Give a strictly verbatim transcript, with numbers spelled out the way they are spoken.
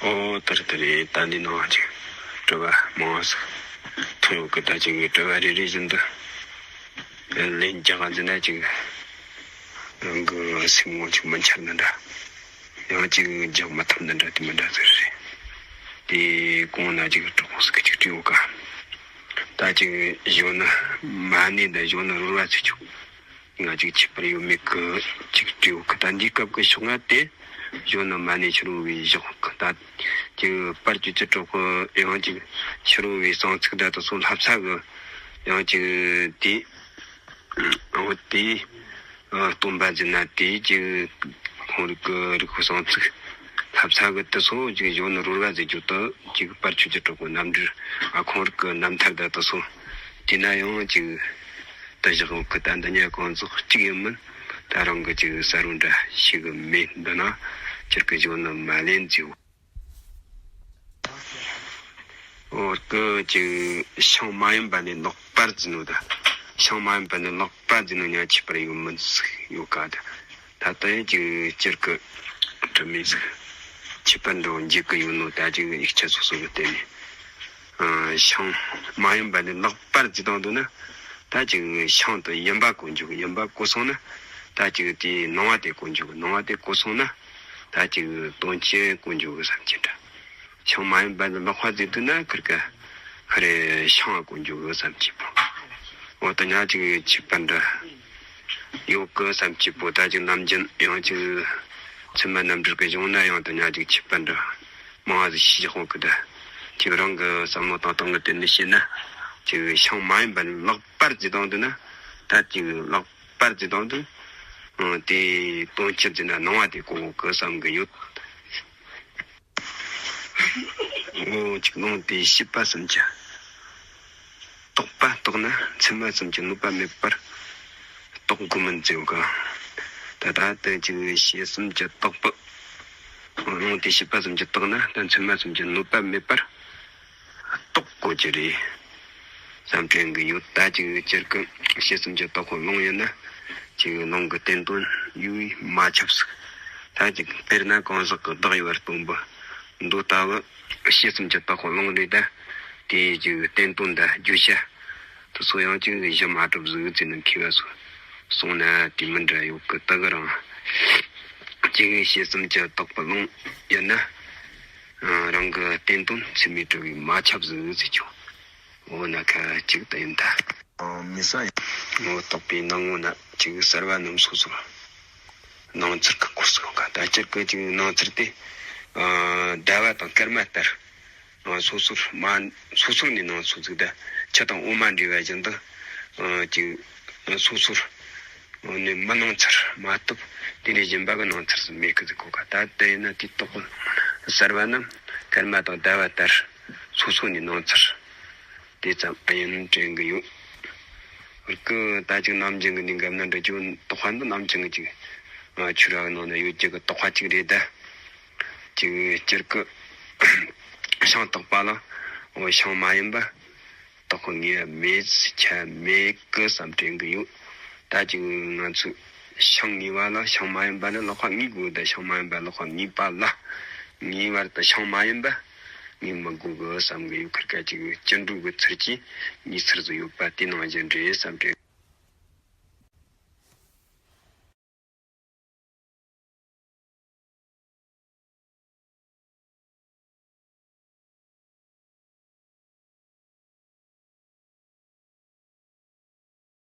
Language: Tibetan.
ཨོ་དེ་རེད་དེ་རེད། ད་འདི་ནང་ཅིག་དྲི་བ་མང་ང་ཟིག་ཐོན་ཡོད་གི། ད་ཅིག་དྲི་བ་རེ་རེ་བཞིན་དུ་ལན་རྒྱག་ག་འཛིན་ན་ཅིག་རང་གི་སེམས་ངོ་ཅིག་མི་འཆར་ནི་འདྲ། ཡང་ཅིག་རྒྱག་མི་ཐུབ་ནི་འདྲ། དེ་མི་འདྲ་ཟིག་རེད། དེ་གོང་ན་ཅིག་གྲོགས་ཟིག་གིས་ཅིག་དྲིས་ཡོད་ག། ད་ཅིག་གཞོན་ནུ་མ་ཎི་དང་གཞོན་ནུ་རོལ་བ་ཟེར་ཆོག་ང་ཅིག་ཁྱད་པར་ཡོད་མེད་གི་ཅིག་དྲིས་ཡོད་གི། ད་འདིའི་སྐབས་ཀྱི་ཕྱོགས་སྔ་དེ་གཞོན་ནུ་མ་ཎི་ཕྱི་རོལ་བའི་ཞོག་གི། ད་ཅིག་དཔལ་སྤྱོད་ཀྱི་གྲོགས་ཀྱི་ཡང་ཅིག་ཕྱི་རོལ་བའི་གསང་ཚིག་འདྲ་དེ་ཚོ་ལྷ་ས་གི་ཡང་ཅིག་དེ་འོ་དེ་སྟོན་པ་ཟེར་ན་དེ་ཅིག་ཁོང་རིགས་ཀྱི་རིག་པའི་གསང་ཚིག་ལྷ་ས་གི་དེ་ཚོ་ཅིག་གཞོན་ནུ་རོལ་བ་ཟེར་རྒྱུ་དེ་ཅིག་དཔལ་སྤྱོད་ཀྱི་གྲོགས་ཀྱི་རྣམ་འགྲེལ། ཨ་ཁོང་རིགས་ཀྱི་རྣམ་ཐར་འདྲ་དེ་ཚོ་དེ་ན་ཡང་ཅིག་དེ་བཞག་ཡོད་གི། ད་འདི་གཉིས་གང་ཟག་གཅིག་ཡིན་མིན་ད་རང་གིས་ཅིག་གསལ་བོ་འདྲ་ཤེས་གི་མེད། འདི་ན་སྤྱིར་གི་གཞོན་ནུ་མ་ལེན་ཟེར། འོ་སྐུ་ཅིག་ཤིང་མ་ཡིན་པ་ནི་ལག་པར་འཛིན་ནོ། ད་ཤིང་མ་ཡིན་པ་ནི་ལག་པར་འཛིན་ནོ་ཉག་ཁྱད་པར་ཡོད་མིན་ཟིག་ཡོད་ག། ད་ད་ལྟ་ཡང་ཅིག་སྤྱིར་གི་དྲི་མེད་ཟིག་ཁྱད་པར་འདྲ་བོ་འགྱེད་གི་ཡོད་ནོ། ད་ཅིག་ཡིག་ཆ་སོ་སོ་གི་སྟེང་ནས་ཨ་ཤིང་མ་ཡིན་པ་ནི་ལག་པར་འཛིན་བཏང་འདུག་ན། ད་ཅིག་ཤིང་དེ་ཡིན་པ་གོ་འཇུག་ཡིན་པ་གོ་སོང་ན། ད་ཅིག་དེའི་སྣང་བ་དེ་གོ་འཇུག་སྣང་བ་དེ་གོ་སོང་ན། ད་ཅིག་དོན་རྐྱེན་གོ་འཇུག་བསམ་གྱི་འདྲ། ཤིང་མ་ཡིན་པ་ནི་ལག་པར་འཛིན་འདུག་ན་ཁིར་ག་ཧ་རེ་ཤིང་གོ་འཇུག་བསམ་གྱི་པོ། འོ་ད་ཉག་ཅིག་ཁྱད་པར་འདྲ་ཡོད་གི་བསམ་གྱི་པོ། ད་ཅིག་ནམ་རྒྱུན་ཡང་ཅིག་ཚད་མ་རྣམ་འགྲེལ་གི་གཞུང་ན་ཡང་ད་ཉག་ཅིག་ཁྱད་པར་འདྲ་མང་བ་ཞིག་ཤེས་ཡོང་གི། ད་ཅིག་རང་གི་བསམ་བློ་བཏང་སྟངས་ཀྱི་སྟེང་ནས་བཤད་ན། ཅིག་ཤིང་མ་ཡིན་པ་ནི་ལག་པར་འཛིན་བཏང་འདུག་ན། ད་ཅིག་ལག་པར་འཛིན་བཏང་དུས། ཨང་། དེའི་དོན་སྤྱི་འཛིན་ན་སྣང་བ་དེ་གོ་གི་བསམ་གི་ཡོད། འོ་ཅིག་ལུང་དེ་བྱིས་པ་གསུམ་གྱིས་བརྟག་པ་བརྟགས་ན་མཚན་མ་གསུམ་གྱི་གནོད་པ་མེད་པར་རྟོགས་དགོས་མིན་ཟེར་གི། ད་ལྟ་དེ་ཅིག་བྱིས་གསུམ་གྱིས་བརྟག་པ། ལུང་དེ་བྱིས་པ་གསུམ་གྱིས་བརྟགས་ན་ད་མཚན་མ་གསུམ་གྱི་གནོད་པ་མེད་པར། རྟོགས་དགོས་ཀྱི་རེད་བསམ་དྲན་གི་ཡོད། ད་ཅིག་སྤྱིར་གི་བྱིས་གསུམ་གྱི་བརྟག་པའི་ལུང་ཡིན་ན། ཅིག་ལུང་གི་བསྟན་དོན་ཡོད་མ་ཁྱབ་ཟིག་ད་ཅིག་དཔེར་ན་གང་ཟག་གི་བདག་ཡོད་པར་སྟོན་པའི་མདོ་ལྟ་བུ་བྱིས་གསུམ་གྱི་བརྟག་པའི་ལུང་རེད། ད་དེའི་ཅིག་བསྟན་དོན་དང་བརྗོད་བྱ་དེ་ཚོ་ཡང་ཅིག་གཞི་མ་གྲུབ་ཟིག་ཟེར་ནས་མཁས་པ་ཚོས་གསུངས་ན་དེ་མི་འདྲ་ཡོད་གི། ད་གི་རང་ཅིག་བྱིས་གསུམ་གྱི་བརྟག་པའི་ལུང་ཡིན་ན། རང་གི་བསྟན་དོན་ཚད་མས་གྲུབ་པའི་མ་ཁྱབ་ཟིག་ཟེར་ཆོག་འོ་ན་ཁ་ཅིག་ད་ཡིན་ད། མི་ས་ཡིན། ངོ་བརྟག་པའི་སྣང་ངོ་ན་ཅིག་གསར་བ་རྣམས་སོ་སོར་སྣང་ཚུལ་གྱི་སྐོར་སོགས་ག་ད་སྤྱིར་གི་ཅིག་སྣང་ཚུལ་དེ། ཟླ་བ་དང་སྐར་མ་ལྟར། སོ་སོར་མ་སོ་སོར་ནས་སྣང་ཚུལ་ཟིག་ད་ཆུ་དང་འོ་མ་འདྲེས་པ་བཞིན་དུ། ཅིག་སོ་སོར། འོ་ནི་མི་སྣང་ཚུལ་མ་གཏོགས་དེ་ལས་གཞན་པ་གི་སྣང་ཚུལ་ཟིག་མེད་གི་ཟེར་གོ་ག་ད་དེ་ཡིན་ན་དེའི་རྟགས་གསར་བ་རྣམས་སྐར་མ་དང་ཟླ་བ་ལྟར་སོ་སོ་ནས་སྣང་ཚུལ་དེ་ཙམ་ཡིན་དྲན་གི་ཡོད། བར་གི་ད་ཅིག་ནམ་རྒྱུན་གི་གནས་སྐབས་ན་འདྲི་རྒྱུ་བརྟག་པ་འདི་ནམ་རྒྱུན་གི་ཅིག་ཆོས་ར་གི་ནང་ན་ཡོད་རྒྱུ་གི་བརྟག་པ་ཅིག་རེད་ད། ཅིག་སྤྱིར་གི་ཤིང་བརྟག་པ་ལ་འོ་ཤིང་མ་ཡིན་པ། བརྟག་པའི་ངེས་པ་མེད་ཁྱབ་མེད་གི་བསམ་དྲན་གི་ཡོད། ད་ཅིག་ང་ཚོས་ཤིང་ངེས་པ་ལ་ཤིང་མ་ཡིན་པ་ལ་ལག་པ་ངེས་དགོས། ད་ཤིང་མ་ཡིན་པ་ལག་པ་ངེས་པ་ལ་ངེས་པར་དུ་ཤིང་མ་ཡིན་པ་ངེས་མི་དགོས་གི་བསམ་གི་ཡོད། ཁིར་ཀ་ཅིག་སྤྱི་འགྲོས་གི་ཚུལ་གྱིས་ངེས་ཚུལ་ཟིག་ཡོད་པ་དེ་ནང་བཞིན་རེད་བསམ་དྲན།